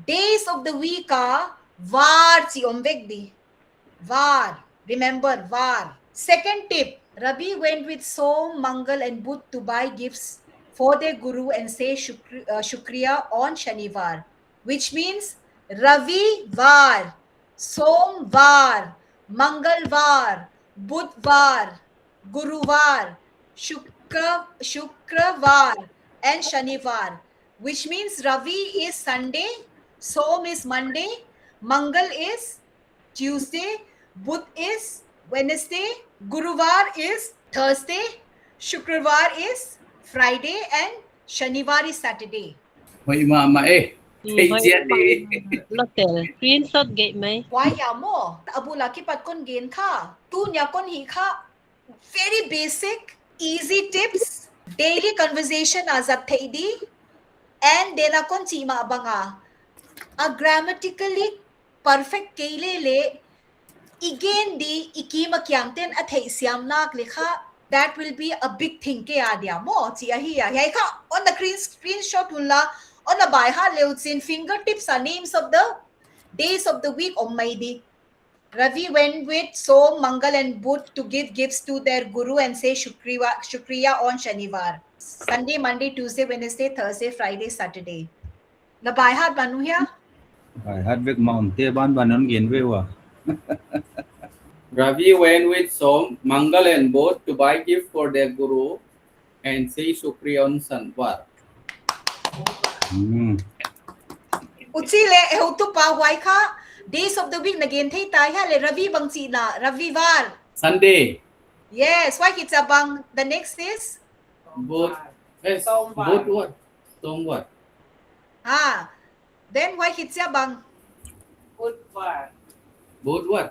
days of the week a var chih om vek di. Var. Remember, var. Second tip, Ravi went with Som, Mangal and Budh to buy gifts for their Guru and say Shukri-, uh, Shukriya on Shanivar, which means Ravivar, Somvar, Mangalvar, Budhvar, Guruvar, Shukra-, Shukravar and Shanivar, which means Ravi is Sunday, Som is Monday, Mangal is Tuesday, Budh is Wednesday, Guruvar is Thursday, Shukravar is Friday, and Shanivar is Saturday. Hoih mahmah e. Hmm, thei hoih chiat e. Mahmah. Lotel, screenshot gei mai. Huai a maw, a bul a kipat kon gen kha. Tuni a kon hih kha. Very basic, easy tips, daily conversation a zat theih di, and then a kon chih mah bang a, a grammatically perfect kei leh leh, i gen di, i kim a kiang ten a theihsiam nak leh kha, that will be a big thing kei a dia maw, chih ahi a. Hiai kha, on the screen, screenshot un la, on a by heart le uchin, fingertips a names of the days of the week om mai di. Ravi went with Som, Mangal and Budh to give gifts to their Guru and say Shukriwa-, Shukriya on Shanivar. Sunday, Monday, Tuesday, Wednesday, Thursday, Friday, Saturday. Na by heart bang uh hia? By heart vek mah omte banban hon gen ve ua. Ravi went with Som, Mangal and Budh to buy gift for their Guru and say Shukriya on Shanivar. Hmm. Huchi leh, eh, heutupa huai kha, days of the week na gen thei ta hia leh, Ravi bang chihna, Ravivar. Sunday. Yes, huai khit chiah bang, the next is? Budh, eh, Somvar. Budhvar. Somvar. Ah, then huai khit chiah bang? Budhvar. Budhvar.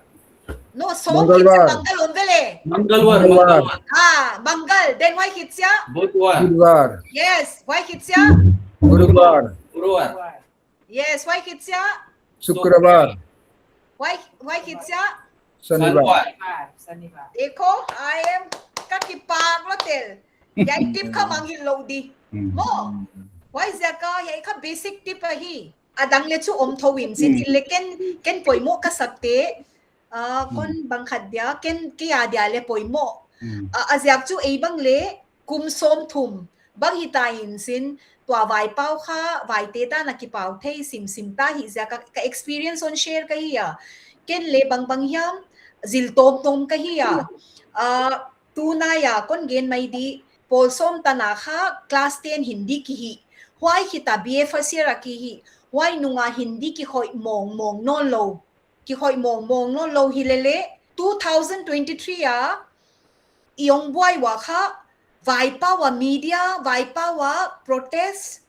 No, Som khit chiah Mangalvar. Mangal om ve leh. Mangalvar, Mangalvar. Mangalvar. Ah, Mangal. Then huai khit chiah? Budhvar. Budhvar. Yes, huai khit chiah? Guruvar. Guruvar. Yes, huai khit chiah? Sukravar. Huai, huai khit chiah? Shanivar. Shanivar. Shanivar. Dekho, I am, ka kipak lou tel. Hiai tip kha mangngilh lou di. Hmm. Maw. Huaiziak a, hiai kha basic tip ahi. A dang leh chu om thou in, sin Hmm. in leh ken, ken poimoh ka sakte. Ah, kon Hmm. bang khat dia, ken kei a dia leh poimoh. Hmm. Ah, a ziak chu ei bang leh, kum sawmthum. Bang hita in sin, tua vaipau kha, vaite tan a kipau thei simsim ta hi ziak a, ka experience hon share ka hi a. Ken leh bangbang hiam, zil tawmtawm ka hi a. Ah, tunai a, kon gen mai di, pawl sawm tan a kha, class ten Hindi kihih. Huai khit a B A first year a kihih. Huai nung a Hindi kikhoih mawngmawng nawnlou. kihoih mawngmawng nawnlou hilele, two thousand twenty-three a i hong buai ua kha, vaipau a media, vaipau a protest,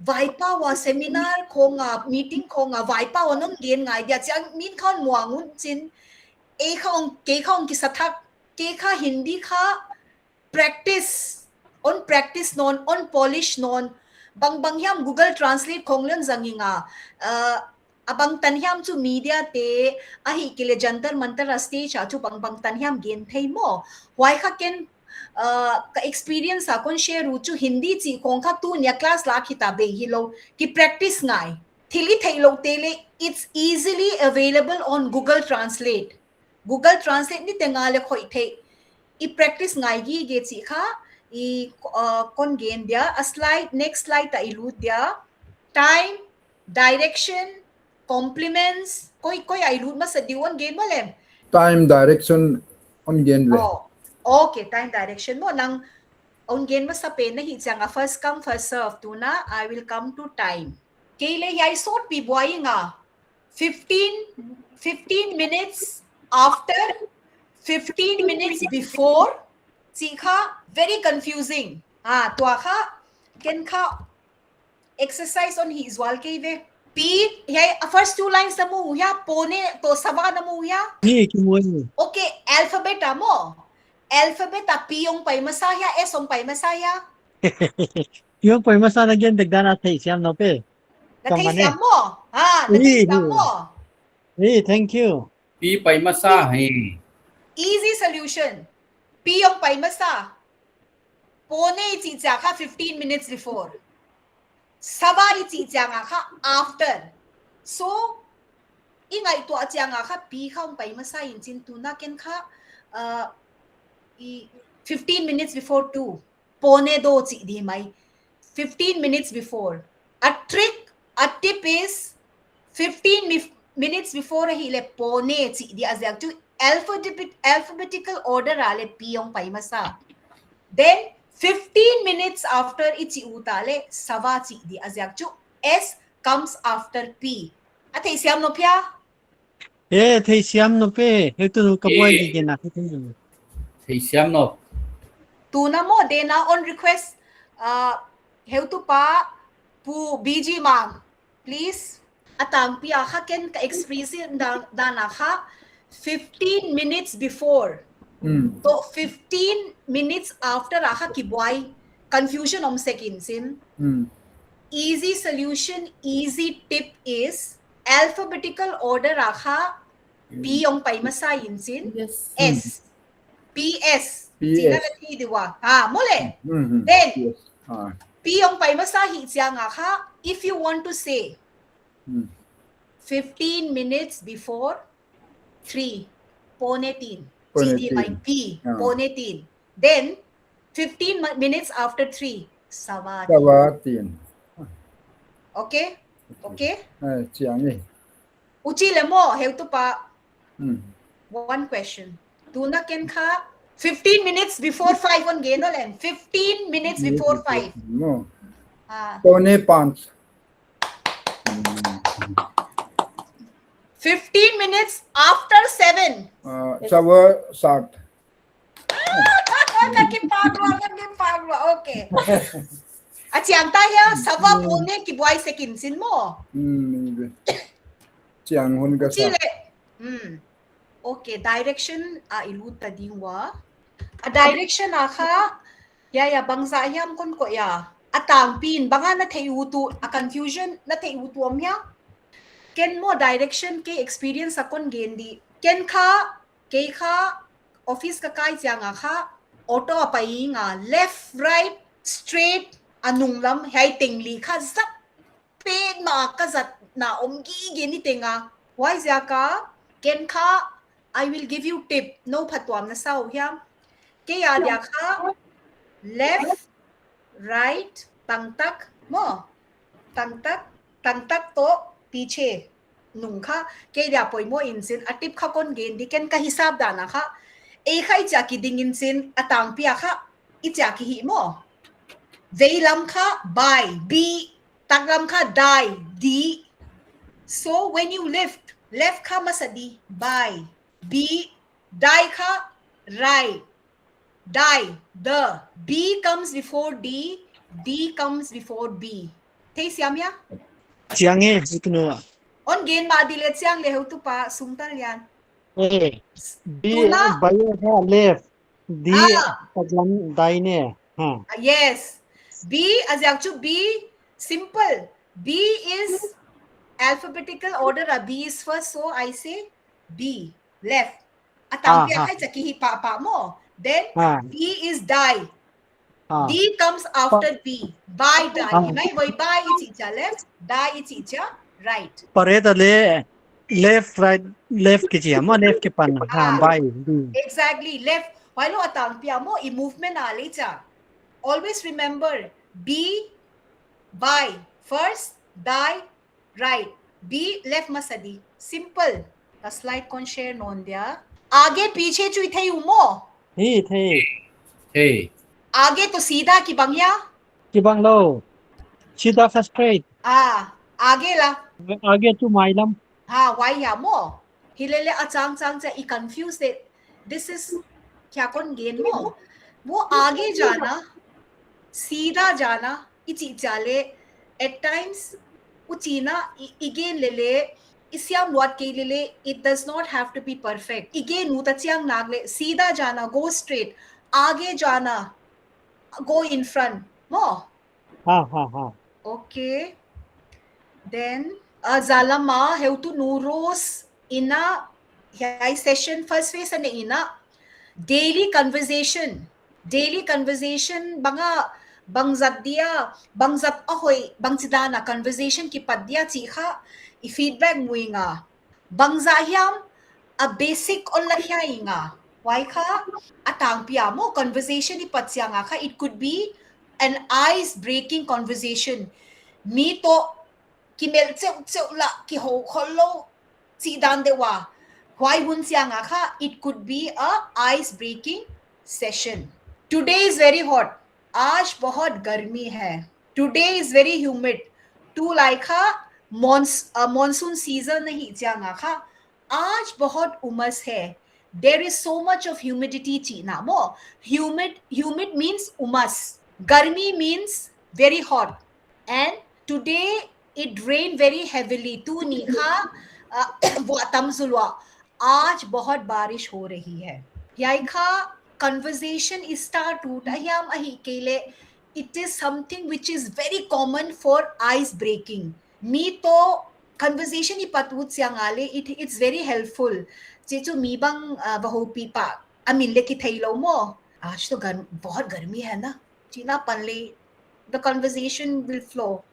vaipau a seminar khong a, meeting khong a, vaipau a non gen ngai dia, chiang min kha hon muang un chin, ei kha hong, kei kha hong kisa thak, kei kha Hindi kha practice, hon practice nawn, hon polish nawn, bangbang hiam Google Translate khong leng zang ing a, uh, a bangtan hiam chu media te, ahihkeileh Jantar Mantar a stage a chu bangbang tan hiam gen thei maw. Huai kha ken, uh, ka experience a kon share uh chu Hindi chih khong kha tuni a class lak hita bei hilou, ki practice ngai. Thil i theihlouh te leh, it's easily available on Google Translate. Google Translate ni teng a leh khoih theih. I practice ngai gige chih kha, i, uh, kon gen dia, a slide, next slide a i lut dia. Time, direction, complements, koi, koi a i lut masa di hon gen maw lem? Time, direction, hon gen ve. Oh, okay, time, direction maw, nang hon gen masa pen na hih chiang a first come, first serve, tuna, I will come to time. Kei leh hiai sawtpi buai ing a, fifteen, fifteen minutes after, fifteen minutes before, chih kha very confusing. Ah, tua kha, ken kha exercise hon hih zual kei ve. Pi, hiai, a first two lines a mu uh hia, pone toh sava na mu uh hia? Hi, kimu e. Okay, alphabet a maw. Alphabet a P hong pai masa hia, S hong pai masa hia? P hong pai masa na gen dek dan a theisiam nop e. Na theisiam maw? Ha, na theisiam maw? Hey, thank you. P pai masa hi. Easy solution. P hong pai masa. Pone i chih chiang kha fifteen minutes before. Sava i chih chiang a kha after. So, i ngaihtuah chiang a kha P kha hong pai masa in chin, tuna ken kha, uh, i fifteen minutes before two. Pone do chih di mai. Fifteen minutes before. A trick, a tip is fifteen mif-, minutes before ahihleh pone chih di a ziak chu alphabet-, alphabetical order a leh P hong pai masa. Then fifteen minutes after i chih ut a leh sava chih di a ziak chu S comes after P. A theisiam nop hia? Eh, theisiam nop e, heutu nu ka buai gige na. Theisiam nop. Tuna maw, dena on request, uh, heutupa Pu B G Mang, please. A tangpi a kha ken ka experience dan, dan a kha fifteen minutes before. Mm. So fifteen minutes after a kha kibuai, confusion om sek in chin. Mm. Easy solution, easy tip is alphabetical order a kha P hong pai masa in chin. Yes. S. P S. P S. Chih na ka ti di ua. Ha, maw leh. Mm-hmm. Then, P hong pai masa hi chiang a kha, if you want to say fifteen minutes before three, pone tin. Chih di mai P, pone tin. Then, fifteen mi-, minutes after three, sava tin. Sava tin. Okay? Okay? Eh, chiang e. Huchi leh maw, heutupa. Hmm. One question. Tuna ken kha fifteen minutes before five hon gen o leng. Fifteen minutes before five. No. Ah. Pone panch. Fifteen minutes after seven. Ah, sava saat. Ka kipak lua, ka kipak lua. Okay. A chiang ta hia, sava pone kibuai sek in chin maw. Hmm, chiang hun ka sa. Chih leh. Hmm. Okay, direction a i lut ta ding ua. A direction a kha, ya, ya, bangzah hiam kon koih a. A tangpi in, bang a na theih ut uh, a confusion na theih ut uh om hia? Ken maw direction kei experience a kon gen di. Ken kha, kei kha office ka kai chiang a kha, auto a pai ing a, left, right, straight, a nunglam, hiai teng li kha zat petmah ka zatna om gige ni teng a. Huaiziak a, ken kha, I will give you tip. Nou phatuam na sa uh hiam? Kei a dia kha, left, right, tangtak, maw? Tangtak, tangtak toh, piche. Nung kha, kei dia poimoh in chin, a tip kha kon gen di, ken ka hisap dan a kha. Ei kha i chia kiding in chin, a tangpi a kha, i chia kihih maw. Veilam kha, bai, bi, taklam kha, dai, di. So when you lift, Left kha masa di, by. B, die kha, right. Die, the. B comes before D, D comes before B. Thei siam hia? Chiang e, ziknu. On gen mah di le chiang le heutupa Sungtallian. Eh, B, tuna? By kha left. D, ah, pajam daine. Ha. Ah, yes. B, a ziak chu B, simple. B is alphabetical order, a B is first, so I say B, left. A tang ah, pia ah, khai cha ki hi pa pa mo. Then ah, B is die. Ah. D comes after B. By die. Ah. Hi mai voi by i chih chia left, die i chih chia right. Parade le left, right, left ki chia mo, left ki pan. Ha, ah, by. D. Exactly, left. Huai lou a tang pia mo, i movement a le chia. Always remember, B, by, first, die, right. B, left masa di. Simple. Ka slide kon share nawn dia. आगे पीछे chu i thei uh mo? Hi, thei. Thei. आगे तो सीधा kibang hia? Kibang lou. सीधा kha straight. Ah, आगे la. आगे chu mailam. Ha, huai hia mo? Hilele a chang chang cha i confuse de. This is kya kon gen mo? वो आगे जाना, सीधा जाना, i chih chia le, at times, u chihna, i, i gen lele, i siam luat kei lele, it does not have to be perfect. I gen uh ta chiang nak le, सीधा जाना, go straight, आगे जाना, go in front. Mo? Ha, ha, ha. Okay. Then, uh, Zalama, heutunu Rose, ina, hiai session, first phase ane ina, daily conversation. Daily conversation, banga, bangzat dia, bangzat a hoih, bangchidan a conversation kipat dia chih kha, i feedback mu ing a. Bangzah hiam a basic on la khia ing a. Huai kha a tang pia mo conversation i pat chiang a kha, it could be an ice breaking conversation. Mi toh kimelh cheuhcheuh la kihou khol lou chih dan deuh a. Huai hun chiang a kha, it could be a ice breaking session. Today is very hot. आज बहुत गर्मी है. Today is very humid. Tulai kha mons-, uh, monsoon season ahi chiang a kha. आज बहुत उमस है. There is so much of humidity chihna mo. Humid, humid means umas. गर्मी means very hot. And today it rained very heavily. Tuni kha, uh, vuah tam zul ua. आज बहुत बारिश हो रही है. Hiai kha conversation i start ut a hiam ahihkeileh, it is something which is very common for ice breaking. Mi toh conversation i pat ut chiang a le, it, it's very helpful. Chih chu mi bang, uh, va houpih pah a min le kithei lou mo. आज तो गर्म, बहुत गर्मी है ना. Chihna pan le, the conversation will flow.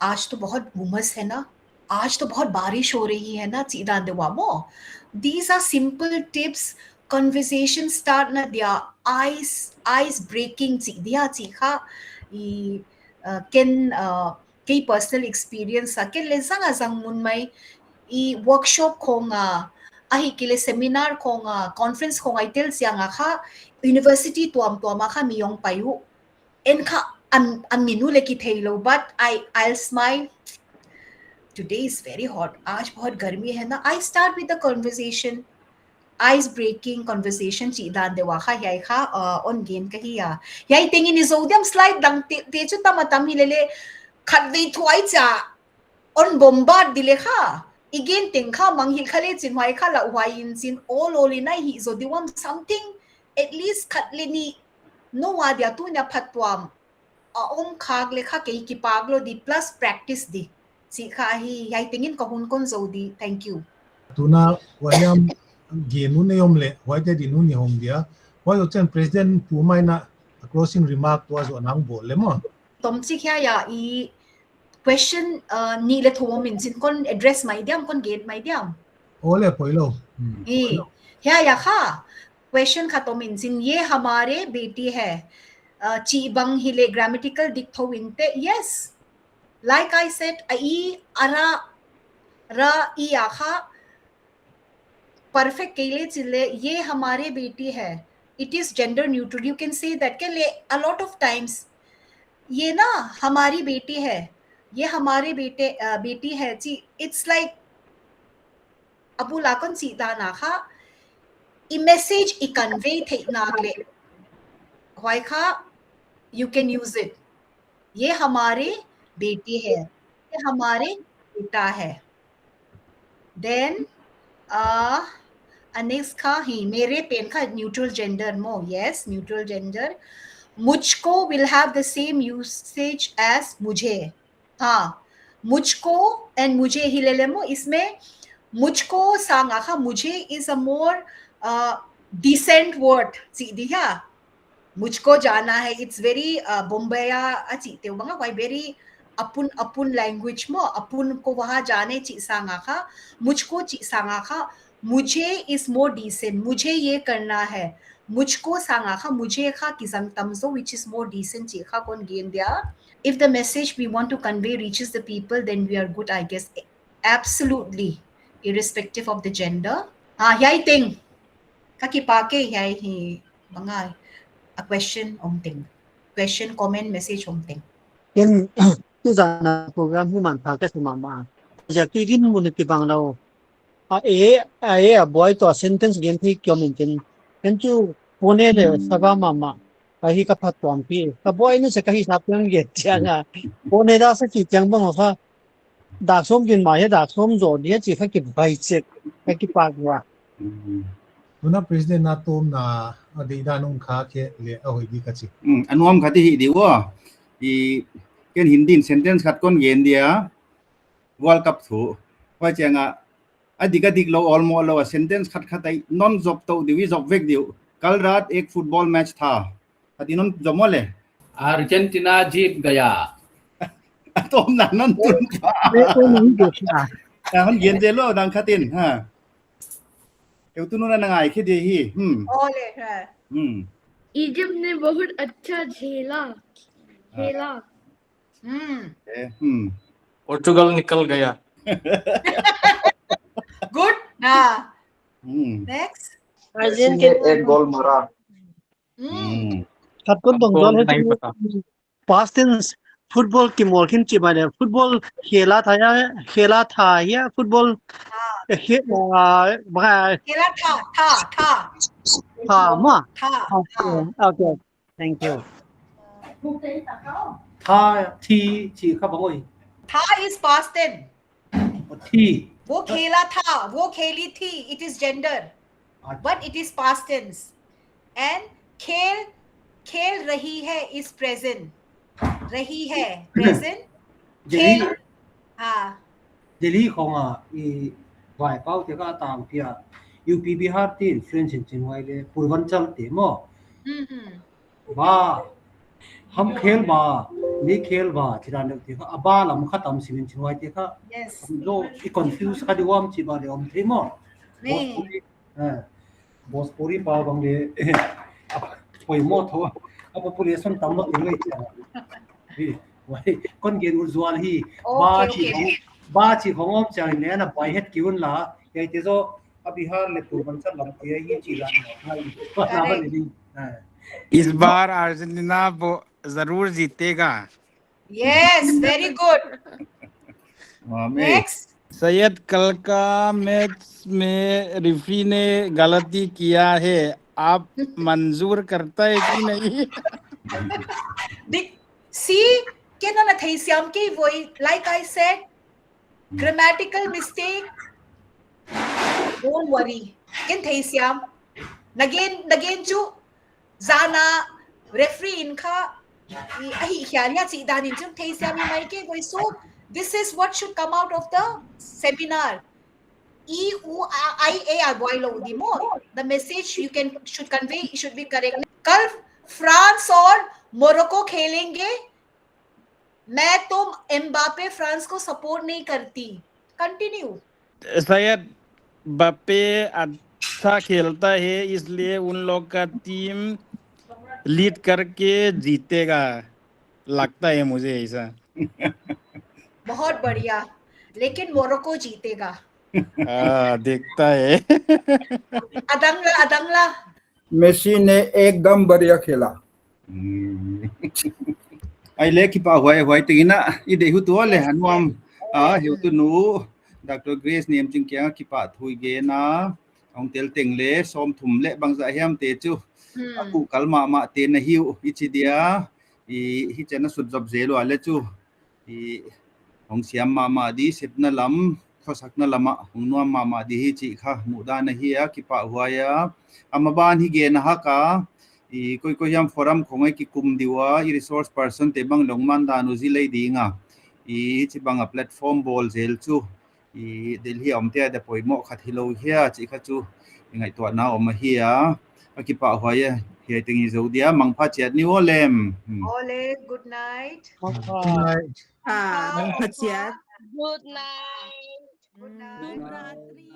आज तो बहुत उमस है ना, आज तो बहुत बारिश हो रही है ना, chih dan deuh a mo. These are simple tips, conversation start na dia, ice, ice breaking chih dia chih kha, i, uh, ken, uh, kei personal experience a, ken le zang a zang mun mai, i workshop khong a, ahihkeileh seminar khong a, conference khong a i tel chiang a kha, university tuamtuam a kha mi hong pai uh. En kha, a, a min uh le kithei lou, but I, I'll smile. Today is very hot. आज बहुत गर्मी है ना. I start with the conversation. Ice breaking conversation chih dan deuh a kha hiai kha, uh, on gen ka hi a. Hiai tengin i zou diam slide dangte, te chu tam a tam hi lele, khatvei thuai cha on bombard di le kha. I gen teng kha mangngilh kha le chin huai kha la huai in chin ol ol in a hih zou di uam something, at least khat le nih nou a dia tuni a phattuam a om khak le kha kei kipak lou di plus practice di. Chih kha hi, hiai tengin ka hun kon zou di. Thank you. Tuna huai hiam gen uh nei om le, huaite din hun i hong dia. Huai zoh chiang President Pu Maina closing remark tua zoh nang bawl le mo. Tomchik hiai a i question, uh, nih le thum om in chin kon address mai diam, kon gen mai diam. Aw le, poi lou. Hmm, i, poi lou. Hiai a kha, question khat om in chin, ये हमारे बेटी है. Uh, chih bang hi le grammatical dik thou in te, yes. Like I said, a i, a ra, ra i a kha, perfect kei le chin le, ये हमारे बेटी है. It is gender neutral. You can say that. Ke le, a lot of times, ये ना हमारी बेटी है, ये हमारे बेटे, uh, बेटी है. See, it's like, A bul a kon chih dan a kha, i message i convey theihna leh, huai kha, you can use it. ये हमारे बेटी है, ये हमारे बेटा है. Then, uh, a next kha hi, मेरे pen kha neutral gender maw, yes, neutral gender. मुझको will have the same usage as मुझे. हाँ, मुझको and मुझे hi lele maw, इसमें मुझको sang a kha मुझे is a more, uh, decent word, chih di hia. मुझको जाना है, it's very, uh, Bombay a, a chih te bang a, huai very apun, apun language maw, अपन को वहाँ जाने chih sang a kha, मुझको chih sang a kha, मुझे is more decent, मुझे ये करना है, मुझको sang a kha, मुझे kha kizang tam zaw, which is more decent chih kha kon gen dia. If the message we want to convey reaches the people, then we are good, I guess. Absolutely, irrespective of the gender. Ah, hiai teng. Ka kipak e, hiai hi bang a, a question om teng. Question, comment, message om teng. Ken, tu zan a program hi manpha ka si mahmah. Jaki din mun kibang lou. A e, a e, a buai toh sentence gen thei kiom in tin. Ken chu pone le sava mahmah. Ka hi ka phattuampih. Ka buai ni se ka hisap piang gen chiang a. Pone da sa chi chiang bang kha. Dak sawm din mah hi, dak sawm zaw dia chih kha kibai chek, ka kipak ua. Hmm. Tuna President na tawmna a deihdan hong kha khe le a hoih di ka chi. Hmm, a nuam kha di hi di ua. I, ken Hindi in sentence khat kon gen dia. World Cup thu. Huai chiang a, a dik a dik lou, awlmoh lou a sentence khat khat a i non zop tou di uh, i zop vek di uh. Kal raat ek football match tha. Khat i non zom le. Argentina jeet gaya. A tawmna non tun pah. Ei, ei, non jeet pah. Ah, hon gen zel lou dang khat in, ha. Heutu nu na ngai khe di hi. Hmm. Ole, ha. Hmm. Egypt ने बहुत अच्छा झेला, हाँ। खेला। Hmm. Eh, hmm. Portugal निकल गया। Good. Na. Hmm. Next. Messi ने एक गोल मारा। Hmm. Hmm. Khat kon tong हमको dal hai नहीं tu पता। Past tense, football kimawl khin chih mai le. Football khela tha ya, khela tha ya, football, हाँ। Khe-, ah, ba-, खेला था, था, था। Tha maw? था, हाँ, हाँ। Okay. Thank you. Tha, thi, chi kha bang oi. Tha is past tense. Thi. वो खेला था, वो खेली थी, it is gender. अच्छा। But it is past tense. And खेल, खेल रही है is present. रही है, present. Delhi, खेल, हाँ। Delhi khong a, i, vaipau te kha tang pia. U P Bihar te influence in chin huai le, Purvanchal te maw. हम्म, हम्म। Ba, हम खेल ba, नहीं खेल ba, chih dan deuh te kha, a ba lam kha tam sim in chin huai te kha. Yes. Lo, i confuse kha di uam chih ba de om thei maw. Ni. Bhojpuri, eh, Bhojpuri pa bang de, a poimoh tho, a population tam lou in lei chia. Hi, huai, kon gen ut zual hi, okay, ba chi okay. Khong, ba chi khong om chia in le na pai het ki un la, hiai te zaw, A Bihar le Purbanchal lam te hi chi la na, hai, pa na ba ni, hai. इस बार अर्जेंटीना वो जरूर जीतेगा। Yes, very good. वाह, मैं Next. सैयद, कल का मैच में रेफरी ने गलती किया है, आप मंजूर करता है कि नहीं? Dik, si, ken na theisiam kei voi, like I said, grammatical mistake, don't worry. Ken theisiam. Na gen, na gen chu, zan a referee in kha, i, a hih khial hia chih dan in chu theisiam i mai kei voi. So, this is what should come out of the seminar. E, U, I, A, a buai lou di maw. The message you can, should convey, it should be correct. कल फ्रांस और मोरक्को खेलेंगे। मैं तो Mbappe France को support नहीं करती। Continue. शायद एम्बापे अच्छा खेलता है, इसलिए उन लोग का टीम लीड करके जीतेगा, लगता है मुझे ऐसा। बहुत बढ़िया, लेकिन मोरक्को जीतेगा। हाँ, देखता है। A dang la, a dang la. Messi ने एकदम बढ़िया खेला। Hmm. Ai le kipahhuai, huai tengin a, i deih uh tu le, a nuam, a, heutu nu, Doctor Grace Nemching kiang a kipahthu i gen a, hong tel teng leh sawmthum leh bangzah hiam te chu a kuh kal mahmah te na hi uh i chi dia. I hichi'n a sut zop zel ua leh chu i hong siam mahmah di, sepna lam, khosakna lam ah hong nuam mahmah di hi chih kha muhdan ahi a, kipahhuai a. A maban hi gen a hak a, i koi koi hiam forum khong ah i kikum di ua, i resource person te bang lungman dan uh zil lei ding a, i hichibang a platform bawl zel chu i Delhi a omte a dia poimoh khat hilou hia chih kha chu i ngaihtuahna om ahi a. A kipahhuai a, hiai teng i zou dia, mangpha chiat ni aw lem. Hmm. Ole, good night. Good night. Ah, mangpha chiat. Good night. Good night.